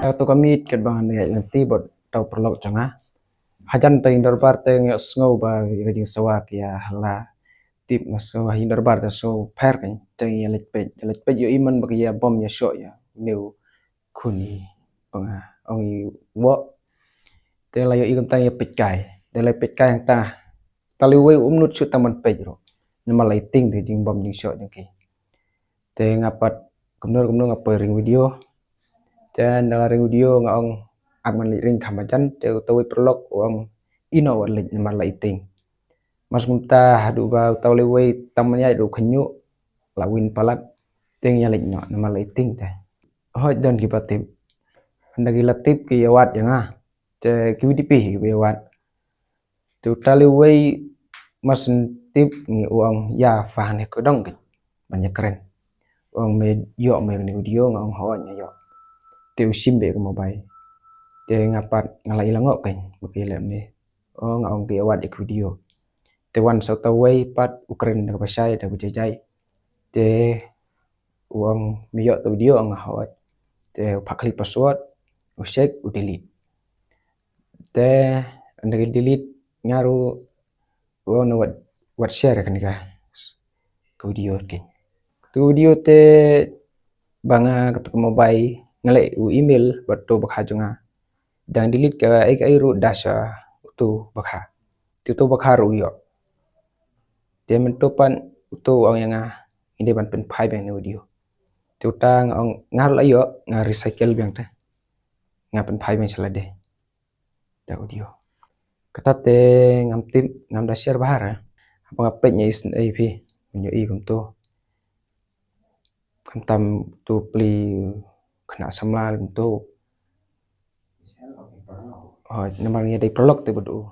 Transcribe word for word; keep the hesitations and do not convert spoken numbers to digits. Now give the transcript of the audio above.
Kato ka miet katba nga ïaid lynti bad uta u paralok jong nga. Hajan te ha ïing dorbar te nga sngew ba ka jingsawa ka ïa hala. Tip nga sngew ha ïing dorbar te sngew pher kein, te nga ïa leit peit, ïa leit peit ïohi man ba ka ïa bom ïa shoh ïa une u khun i pa nga, ong i woh. Te la ïohi kumta nga ïa peit kai. Te la peit kai hangta. Te la iwei um nud shuh tang ban peit ruh. Namar la iting te jingbom jingshoh jong ki. Te nga pat kumno kumno nga poi ring video. Te ynda la ring video nga ong ap ngan leit ring kham hajan, te uta uwei paralok u ong ïeh noh wat leit namar la iting. Mas kumta haduh ba uta u lawei tang ban ïaid ruh khynñiuh la win palat, te nga ïa leit noh namar la iting te. Hooid, don kiba tip. Ynda ki la tip ki ïa wad ïa nga. Te kiwei de phi kiba ïa wad. Te uta u lawei mas tip ngi, u ong ïa pha ne ka dong ki ban ïa kren. U ong me ïoh me kane ka video, nga ong hooid nga ïoh. Te u shim beit ka mobile. Te nga pat nga la ïa lyngngoh kein ba ki leh ne. O, nga ong ki ïa wad ïa ka video. Te wan sa uta uwei pat u kren da kaba shai da kaba jai jai. Te u ong me ïoh uta u video, nga ong hooid. Te u phah khlieh password, u check, u delete. Te ynda ki delete nga ruh u ong wat, wat share kane ka, ka video kein. Ka video te ba nga kato ka mobile nga leh u email bad uto u bakha jong nga. Dang delete kaei kaei ruh da sha uto u bakha. Te uto u bakha ruh u ïoh. Te mynta pat uto u ong ïa nga ngi dei ban pynphai biang ïa kane ka video. Te uta nga ong nga ruh la ïoh, nga recycle biang te. Nga pynphai biang sha lade. Te ka video. Kata te ngam tip, ngam da share bha re. Haba nga peit nga isynei phi, nga ïohi kumto. Khamtam uto u pli khynnah samla kumto. Hooid, namar ngi dei paralok te bad u.